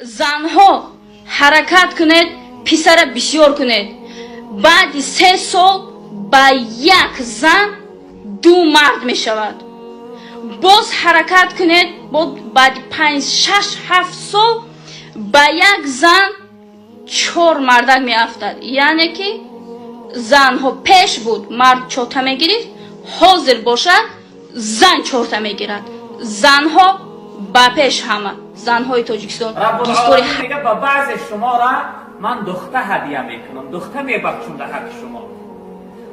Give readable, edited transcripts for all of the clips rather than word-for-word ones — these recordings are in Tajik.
Занҳо, ҳаракат кунед, писара бисёр кунед. Баъди 3 сол ба як зан ду мард мешавад. Боз ҳаракат кунед, баъди 5, 6, 7 сол ба як зан чор мардак меафтад. Яъне ки занҳо, пеш буд мард чорта мегирифт, ҳозир бошад зан чорта мегирад. Занҳо ба пеш, ҳама занҳои Тоҷикистон. Раббулъоламин мега: ба баъзе шуморо ман духта ҳадия мекунам, духта мебахшум дар ҳаққи шумо,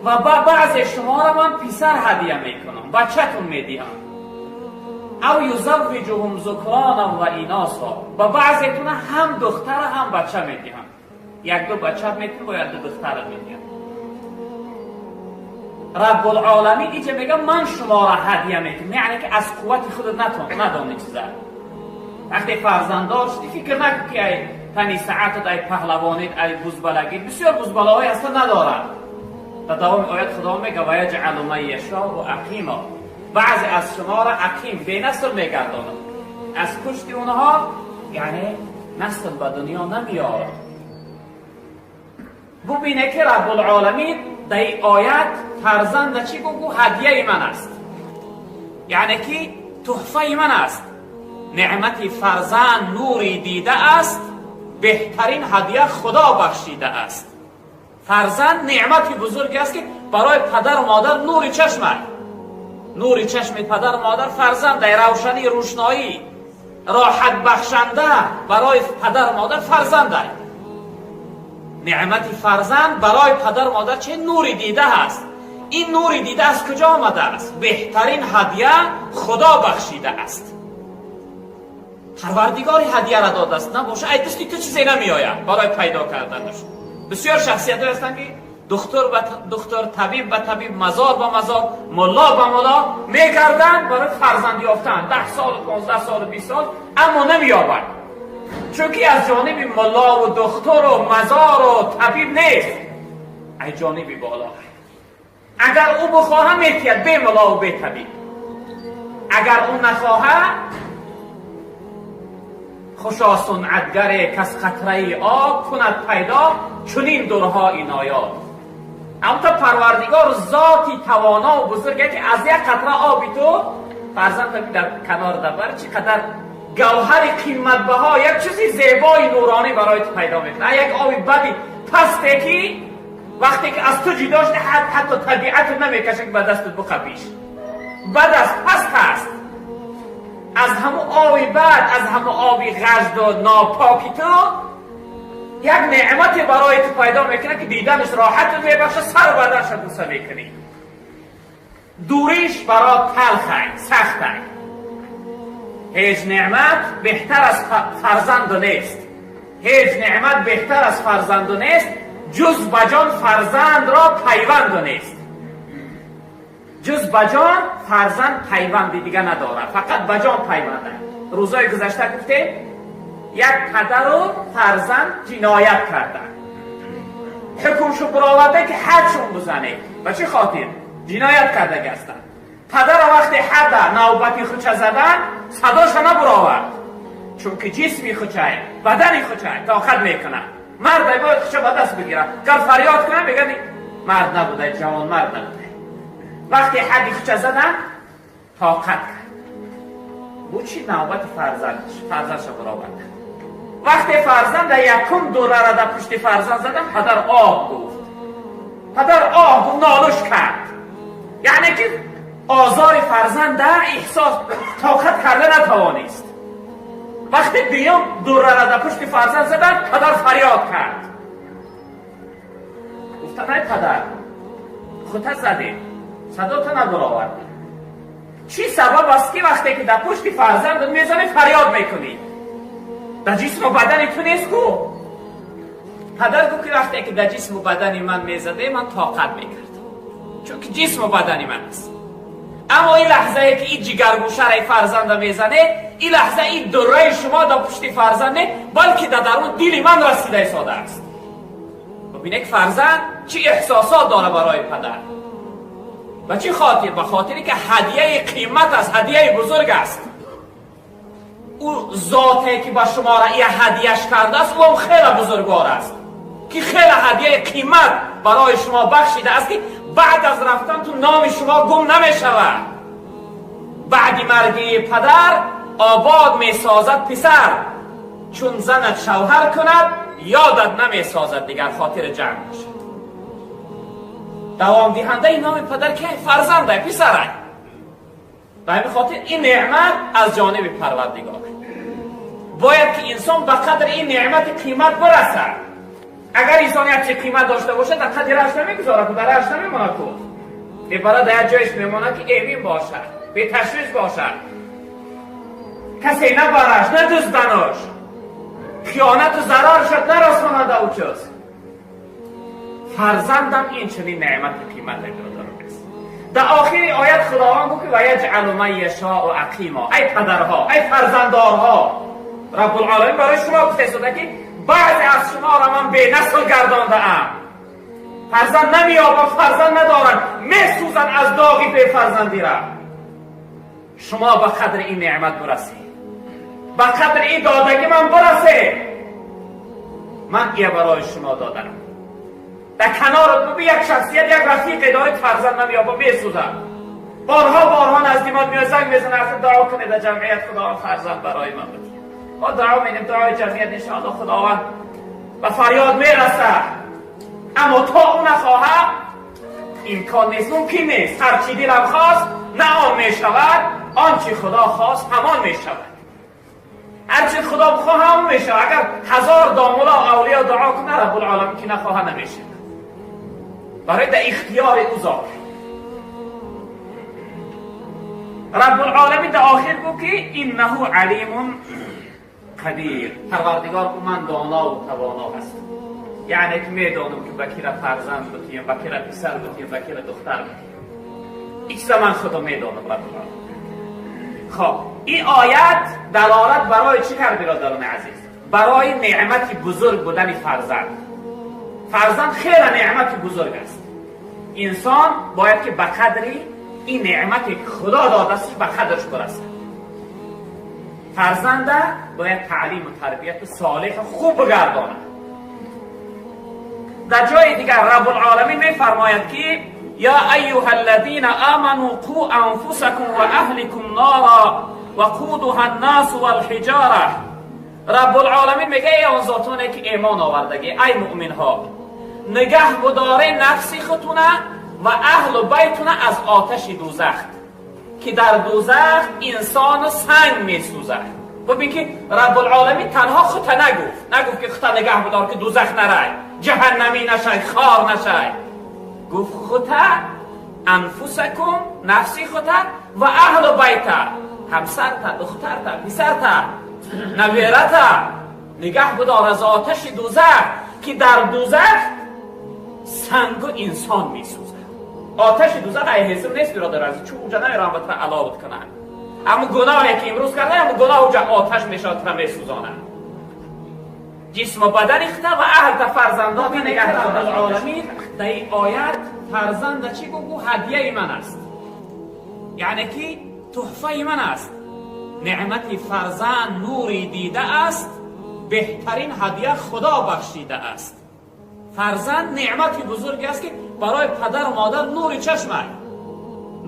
ва ба баъзе шуморо ман писар ҳадия мекунам, бачатон медиҳам. أو يزوجهم ذكرانا وإناثا. Ба баъзетона ҳам духтара, ҳам бача медиҳам. Як ду бача метин, бо як ду духтара медиҳам. Раббулъоламин иҷа мега: ман шуморо ҳадия мекунам. Яъне ки аз қуввати худат надони чиза. Вақте фарзанддор шудӣ, фикр накун, ки ай тани саатат, ай паҳлавонит, ай бузбалагит. Бисёр бузбалаҳое ҳаста, надорад. Дар давоми оят Худо мега: ويجعل من يشاء عقيما. Баъзе аз шуморо ақим, бенасл мегардонад. Аз пушти онҳо, яъне, насл ба дунё намеорад. Бубине, ки Раббулъоламин дар ин оят фарзанда чӣ гу? Гу ҳадияи ман аст, яъне ки тӯҳфаи ман аст. Неъмати фарзанд нури дида аст, беҳтарин ҳадия Худо бахшида аст. Фарзанд неъмати бузурге аст, ки барои падару модар нури чашм аст. Нури чашми падару модар фарзанд, равшанӣ, рӯшноӣ, роҳат бахшанда барои падару модар фарзанд. Неъмати фарзанд барои падару модар чӣ? Нури дида ҳаст. Ин нури дида аз куҷо омадааст? Беҳтарин ҳадия Худо бахшида аст. Парвардигори ҳадияра додааст. Набоша, ай дасти ту чизе намеояд барои пайдо карданаш. Бисёр шахсиятҳое ҳастанд, ки духтур ба духтур, табиб ба табиб, мазор ба мазор, мулло ба мулло мегарданд барои фарзанд ёфтан, 10 солу, 15 солу, 20 сол, аммо намеёбанд, чунки аз ҷониби муллову духтуру мазору табиб нест, ай ҷониби боло. Агар ӯ бихоҳа, метиҳад бе муллову бе табиб. Агар ӯ нахоҳа. Хушо сунъатгаре, кас қатраи об кунад пайдо чунин дурҳои ноёб. Амто Парвардигор зоти тавонову бузурге, ки аз як қатра оби ту фарзанд дар канор дабар чӣ қадар гавҳари қиматбаҳо, як чизи зебои нуронӣ барои ту пайдо мекунад. Як оби бади пасте, ки вақте ки аз ту ҷудо шуда, ҳатто табиату намекашад, ки ба дастат буқапиш. Бад аст, паст аст. Аз ҳаму оби бад, аз ҳаму оби ғажду нопоки ту як неъмате барои ту пайдо мекунад, ки диданаш роҳату мебахшад, сару баданша буса мекунӣ. Дуриш барот талхай, сахтай. Ҳеҷ неъмат беҳтар аз фарзанду нест, ҳеҷ неъмат беҳтар аз фарзанду нест, ҷуз ба ҷон фарзандро пайванду нест. Ҷуз ба ҷон фарзанд пайванди дига надорад, фақат ба ҷон пайванда. Рӯзҳои гузашта гуфтем, як падару фарзанд ҷиноят карданд, ҳукмшу бароварда, ки ҳадшон бизанед. Ба чӣ хотир ҷиноят кардаги ҳастанд? Падара вақте ҳада навбати хуча задан, садоша набуровард, чунки ҷисми хучай, бадани хучай, тоқат мекунад. Мардай, бояд хуча ба даст бигирад. Гар фарёд кунад, мегӯяд мард набудай, ҷавон мард набудай. Вақте ҳадди хуча задан, тоқат кард. Бу чӣ навбати фарзандш, фарзандша баровард. Вақте фарзанда якум дурара дар пушти фарзанд задам, падар оҳ гуфт, падар оҳ гуфт, нолуш кард. Яъне ки озори фарзанда эҳсос, тоқат карда натавонист. Вақте дуюм дурара дар пушти фарзанд задан, падар фарёд кард. Гуфтан: ай падар, хута задем, садота набаровардӣ. Чӣ сабаб аст, ки вақте ки дар пушти фарзандат мезанӣ, фарёд мекунӣ? Дар ҷисму бадани ту нест ку? Падар гуфт, ки вақте ки дар ҷисму бадани ман мезаде, ман тоқат мекардам, чунки ҷисму бадани ман аст. Аммо ин лаҳзае, ки ин ҷигаргӯшараи фарзанда мезане, ин лаҳза ин дурраи шумо дар пушти фарзанд не, балки дар дарун дили ман расида истодааст. Бубине, ки фарзанд чӣ эҳсосот дора барои падар. Ба чӣ хотир? Ба хотире ки ҳадияи қимат аст, ҳадияи бузург аст. ӯ зоте ки ба шуморо ия ҳадияш кардааст, ӯ ҳам хеле бузургвор аст, ки хеле ҳадияи қимат барои шумо бахшидааст, ки баъд аз рафтан ту номи шумо гум намешавад. Баъди марги падар обод месозад писар, чун занат шавҳар кунад ёдат намесозад дигар, хотири ҷамъ бошад. Давомдиҳандаи номи падар ки фарзанда, писарай. Ба ҳамин хотир ин неъмат аз ҷониби Парвардигор, бояд ки инсон ба қадри ин неъмати қимат бирасад. Агар инсон як чи қимат дошта бошад, дар қадри раш намегузорад, дар раш намемонад, ку мебарад, дар як ҷояш мемонад, ки эмин бошад, беташвиш бошад, касе набараш, надузданаш, хиёнату зараршад нарасонада ӯ чиз. Фарзандам ин чунин неъмати қимате, бародарон, аст. Дар охири оят Худованд гуфт ки ва яҷъалу ман яшоу ақима. Ай падарҳо, ай фарзанддорҳо, Раббулъоламин барои шумо гуфта истода, ки баъзе аз шуморо ман бенасл гардондаам, фарзанд намеёбам, фарзанд надоранд, месӯзанд аз доғи бефарзандира. Шумо ба қадри ин неъмат бирасед, ба қадри ин додагӣ ман бирасед. Ман ия барои шумо додам. Дар канорат буби, як шахсият, як рафиқе доред, фарзанд намеёба, месӯзад, борҳо борҳо назди мо меояд, занг мезанад: ахир дуо кунед дар ҷамъият, Худованд фарзанд барои ман бидиҳад. Мо дуо медем, дуои ҷамъият, иншоалло, Худованд ба фарёд мерасад, аммо то ӯ нахоҳад, имкон нест, мумкин нест. Ҳарчи дилам хост, на он мешавад, он чи Худо хост, ҳамон мешавад. Ҳарчи Худо бихоҳ, ҳамон мешавад. Агар ҳазор домуло, авлиё дуо кунад, Раббулъоламин ки нахоҳад, намешавад. Барои дар ихтиёри ӯ зот. Раббулъоламин дар охир гуфт ки иннаҳу алимун қадир. Парвардигор гуфт: ман донову тавоно ҳастам, яъне ки медонам, ки ба кира фарзанд бутиям, ба кира писар бутиям, ба кира духтар бутиям. Ин чиза ман Худо медонам, Раббулъоламин. Хоб, ин оят далолат барои чӣ кард, бародарони азиз? Барои неъмати бузург будани фарзанд. Фарзанд хеле неъмати бузург аст. Инсон бояд ки ба қадри ин неъмате ки Худо додааст, ба қадрш бирасад. Фарзанда бояд таълиму тарбияти солеҳу хуб бигардонад. Дар ҷои дигар Раббулъоламин мефармояд ки я айюҳа аллазина аману қу анфусакум ва аҳликум нора вақудуҳа аннасу валҳиҷора. Раббулъоламин мега: эй он зотоне ки эмон овардагӣ, ай муъминҳо, нигаҳ будоре нафси худтуна ва аҳлу байтуна аз оташи дӯзах, ки дар дӯзах инсону санг месӯзад. Бубин ки Раббулъоламин танҳо хута нагуфт, нагуфт ки хута нигаҳ будор, ки дӯзах нарай, ҷаҳаннамӣ нашай, хор нашай. Гуфт хута, анфусакум, нафси хута, ва аҳлу байта, ҳамсарта, духтарта, писарта, наберата нигаҳ будор аз оташи дӯзах, ки дар дӯзах сангу инсон месӯзад. Оташи дӯзах ай ҳезм нест, биродар азиз, чун уҷа намеравам ба тра аловат кунанд. Аммо гуноҳе ки имрӯз карда, аммо гуноҳ уҷа оташ мешавад, тра месӯзонад ҷисму бадани хута ва аҳлта, фарзандота нигаҳ. Раббулъоламин дар ин оят фарзанда чӣ гуфт? Гуфт: ҳадияи ман аст, яъне ки тӯҳфаи ман аст. Неъмати фарзанд нури дида аст, беҳтарин ҳадия Худо бахшида аст. Фарзанд неъмати бузурге аст, ки барои падару модар нури чашмай,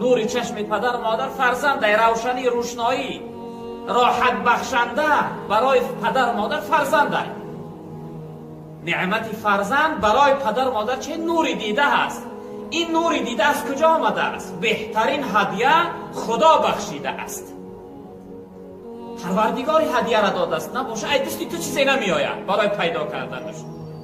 нури чашми падару модар фарзандай, равшанӣ, рӯшноӣ, роҳат бахшанда барои падару модар фарзандай. Неъмати фарзанд барои падару модар чӣ? Нури дида ҳаст. Ин нури дида аз куҷо омадааст? Беҳтарин ҳадия Худо бахшида аст. Парвардигори ҳадияра додааст, набоша, ай дӯсти ту чизе намеояд барои пайдо карданаш.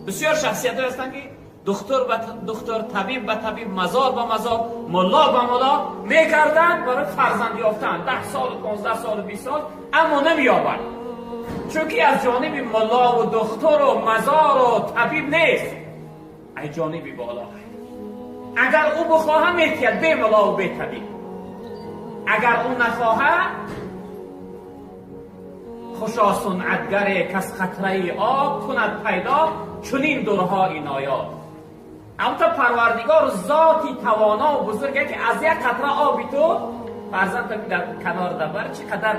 Бисёр шахсиятҳое ҳастанд, ки духтур ба духтур, табиб ба табиб, мазор ба мазор, мулло ба мулло мегарданд барои фарзанд ёфтан, 10 солу 15 солу 20 сол, аммо намеёбанд, чунки аз ҷониби муллову духтуру мазору табиб нест, ай ҷониби боло. Агар ӯ бихоҳа, метиҳад бе муллову бе табиб, агар ӯ нахоҳад. Хушо сунъатгаре, кас қатраи об кунад пайдо чунин дурҳои ноёб. Амто Парвардигор зоти тавонову бузурге, ки аз як қатра оби ту фарзанд дар канор дабар чӣ қадар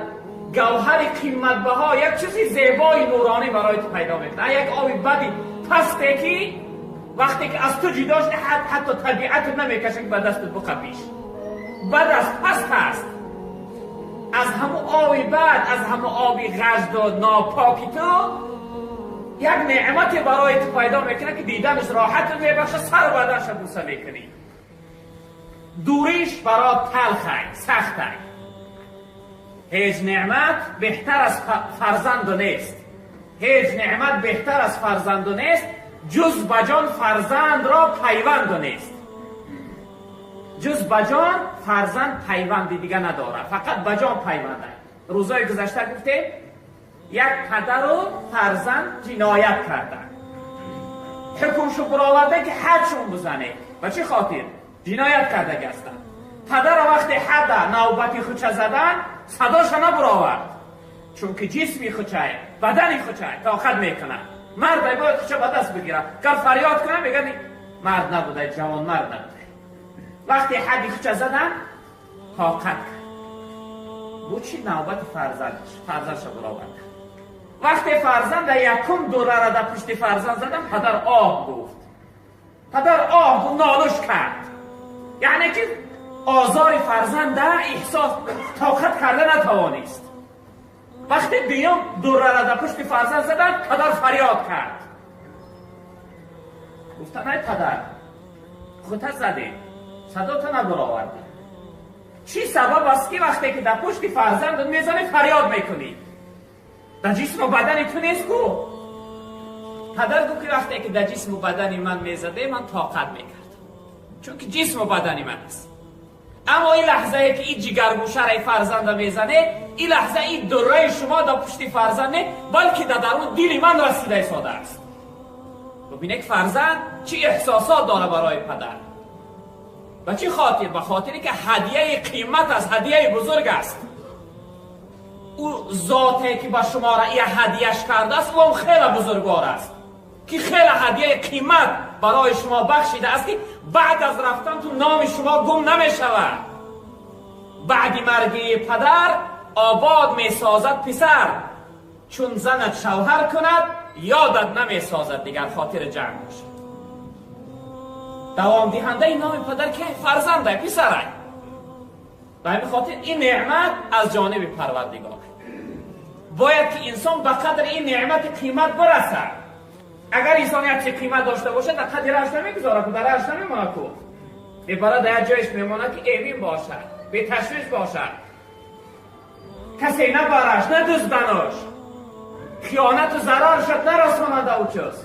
гавҳари қиматбаҳо, як чизи зебои нуронӣ барои ту пайдо мекунад. Як оби бади пасте ки вақте ки аз ту ҷудо шуда, ҳатто табиатат намекашад ки ба дастат биқапиш. Бад аст, паст аст. Аз ҳамун оби бад, аз ҳамун оби ғажду нопоки ту як неъмате барои ту пайдо мекунад ки диданаш роҳатат мебахшад, сару баданша бӯса мекунӣ. Дуриш барот талхай, сахтай. Ҳеҷ неъмат беҳтар аз фарзанду нест. Ҳеҷ неъмат беҳтар аз фарзанду нест, ҷуз ба ҷон фарзандро пайванду нест. Ҷуз ба ҷон фарзанд пайванди дига надорад, фақат ба ҷон пайванда. Рӯзҳои гузашта гуфтем як падару фарзанд ҷиноят карданд. Ҳукмшу бароварда ки ҳадшон бизанед. Ба чӣ хотир? Ҷиноят кардаги ҳастанд. Падара вақте ҳада навбати хуча задан, садоша набаровард, чунки ҷисми хучай, бадани хучай тоқат мекунад. Мард бояд хуча ба даст бигирад. Гар фарёд кунад, мегӯяд мард набудай, ҷавон мард набудай. Вақте ҳади хуча задан, тоқат кард. Бу чӣ навбати фарзандаш, фарзандша баровард. Вақте фарзанда якум дурара дар пушти фарзанд задан, падар оҳ гуфт. Падар оҳ гуфт, нолуш кард. Яъне ки озори фарзанда эҳсос тоқат карда натавонист. Вақте дуюм дурара дар пушти фарзанд задан, падар фарёд кард. Гуфтан ай падар, худта задӣ, садота набаровардӣ. Чӣ сабаб аст ки вақте ки дар пушти фарзандат мезанӣ фарёд мекунӣ? Дар ҷисму бадани ту нест ку? Падар гуфт ки вақте ки дар ҷисму бадани ман мезаде, ман тоқат мекардам, чунки ҷисму бадани ман аст. Аммо ин лаҳзае ки ин ҷигаргӯшараи фарзанда мезане, ин лаҳза ин дурраи шумо дар пушти фарзанд не, балки дар дарун дили ман расида истодааст. Бубинед ки фарзанд чӣ эҳсосот дора барои падар. Ба чӣ хотир? Ба хотире ки ҳадияи қимат аст, ҳадияи бузург аст. Ӯ зоте ки ба шуморо ин ҳадияш кардааст, ӯ ҳам хеле бузургвор аст, ки хеле ҳадияи қимат барои шумо бахшидааст ки баъд аз рафтан ту номи шумо гум намешавад. Баъди марги падар обод месозад писар, чун занат шавҳар кунад ёдат намесозад дигар, хотири ҷамъ бошад. Давомдиҳандаи номи падар ки фарзанда, писарай. Ба ҳамин хотир ин неъмат аз ҷониби Парвардигор. Бояд ки инсон ба қадри ин неъмати қимат бирасад. Агар инсон як чиз қимат дошта бошад, дар қадри раш намегузорад, дар раш намемонад ку. Мебарад дар як ҷояш мемонад ки эмин бошад, беташвиш бошад. Касе набараш, надузданаш, хиёнату зараршад нарасонад ӯ чиз.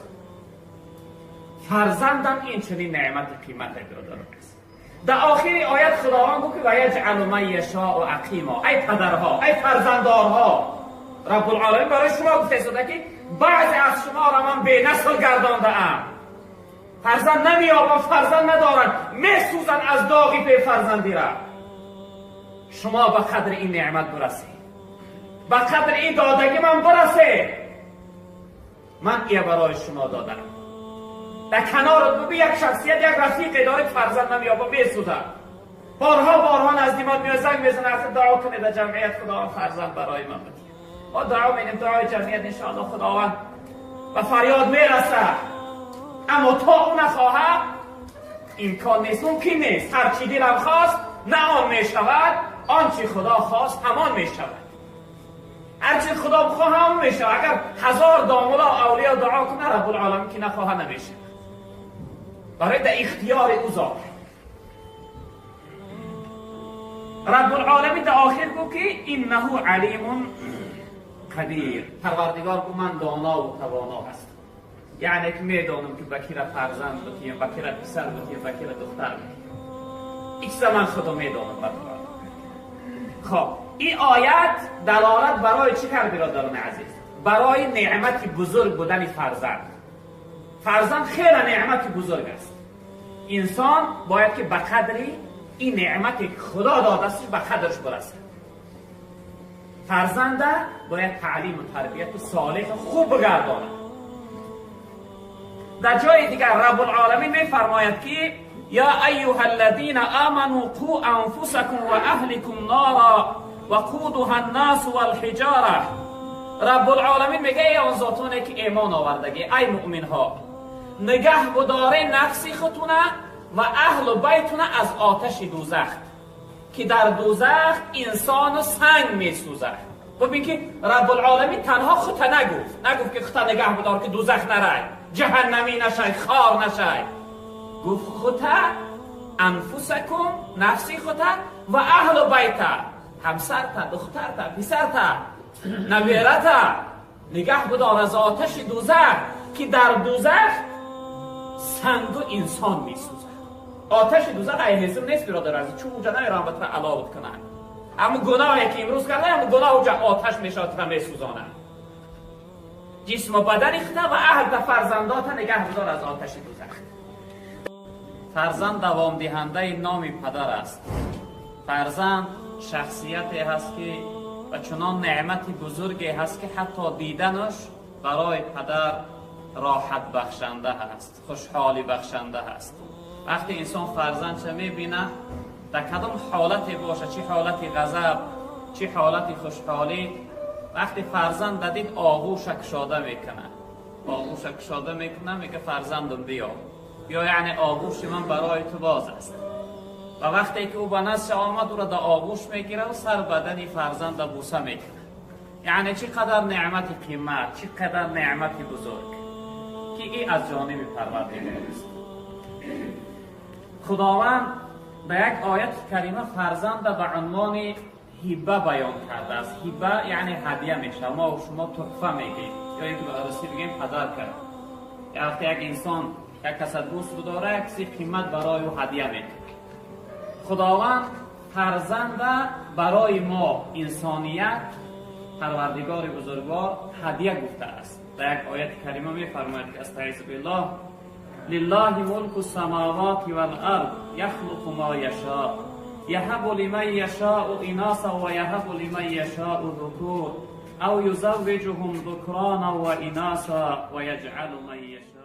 Фарзандам ин чунин неъмати қимате бародарон аст. Дар охири оят Худованд гуфт ки ва яҷъалу ман яшоу ақима. Ай падарҳо, ай фарзанддорҳо, Раббулъоламин барои шумо гуфта истода ки баъзе аз шуморо ман бенасл гардондаам. Фарзанд намеёбам, фарзанд надоранд, месӯзанд аз доғи бефарзандира. Шумо ба қадри ин неъмат бирасед, ба қадри ин додагӣ ман бирасед. Ман ия барои шумо додам. Дар канорат буби як шахсият, як рафиқе доред, фарзанд намеёбам, месӯзад. Борҳо борҳо назди ман меояд, занг мезанад, ахир дуо кунед дар ҷамъият, Худованд фарзанд барои ман бидиҳад. Мо дуо менем, дуои ҷамъият иншоаллоҳ Худованд ба фарёд мерасад. Аммо то ӯ нахоҳад имкон нест, мумкин нест. Ҳар чӣ дилам хост на он мешавад, он чӣ Худо хост ҳамон мешавад. Ҳар чӣ Худо бихоҳад ҳамон мешавад. Агар ҳазор домуло авлиё дуо кунад, Раббулъоламин ки нахоҳад намешавад. Барои дар ихтиёри ӯ зот. Раббулъоламин дар охир гуфт ки иннаҳу алимун қадир. Парвардигор гуфт ман донову тавоно ҳастам. Яъне ки медонам ки ба кира фарзанд битиям, ба кира писар битиям, ба кира духтар битиям. Ин чиза ман худо медонам. Хоб, ин оят далолат барои чӣ кард бародарони азиз? Барои неъмати бузург будани фарзанд. Фарзанд хеле неъмати бузург аст. Инсон бояд ки ба қадри ин неъмате ки Худо додааст ба қадрш бирасад. Фарзанда бояд таълиму тарбияти солеҳ хуб бигардонад. Дар ҷои дигар Раббулъоламин мефармояд ки я айюҳа аллазина аману қу анфусакум ва аҳликум нора وقودها الناس والحجارة. رب العالمین میگه ای آن ذاتانه که ایمان آوردگی، ای مؤمن ها، نگه بداره نفسی خودتونه و اهل و بیتونه از آتش دوزخ که در دوزخ انسان و سنگ میسوزه. ببین که رب العالمین تنها خودت نگفت که خودت نگه بدار که دوزخ نرای، جهنمی نشای، خار نشای. گفت خودت، انفسکم، نفسی خودت و اهل و بیت، همسرت، دخترت، پسرت، نویرت، نگه بدار از آتش دوزخ که در دوزخ سنگ و انسان میسوزه. آتش دوزخ ای هزم نیست برادر عزیز، چون اونجا نمیرن به تو علاوت کنن. اما گناهی که امروز کرده، اما گناه اونجا آتش میشه و میسوزانه. جسم و بدن خودت و اهل فرزندات نگه بدار از آتش دوزخ. فرزند دوام دهنده نام پدر است. فرزند شخصیتی هست که و چنان نعمت بزرگی هست که حتی دیدنش برای پدر راحت بخشنده هست، خوشحالی بخشنده هست. وقتی انسان فرزند چه میبینه، در کدام حالتی باشه، چه حالتی غضب، چه حالتی خوشحالی، وقتی فرزند دید آغوش کشاده میکنه، آغوش کشاده میکنه، میگه فرزندم بیا، یا یعنی آغوش من برای تو باز است. و وقتی که او به نزد آمد، او را در آغوش میگیره و سر بدن فرزند بوسه میکنه. یعنی چقدر نعمت قیمت، چقدر نعمت بزرگ که ای از جانب پروردگار است. خداوند به یک آیت کریمه فرزند به عنوان هبه بیان کرده است. هبه یعنی هدیه میشه، ما و شما تحفه میگیم، یا اینکه به عربی بگیم پدر کرد. وقتی یک انسان یک کس دوست بداره، یک کسی قیمت برای او هدیه میکنه. خداوند فرزند برای ما انسانیت پروردگار بزرگوار هدیه گفته است. در یک آیت کریمه میفرماید که استعیذ بالله، لله ملک السماوات والارض یخلق ما یشاء یهب لمن یشاء اناثا و یهب لمن یشاء الذکور او یزوجهم ذکرانا و اناثا و یجعل من یشاء.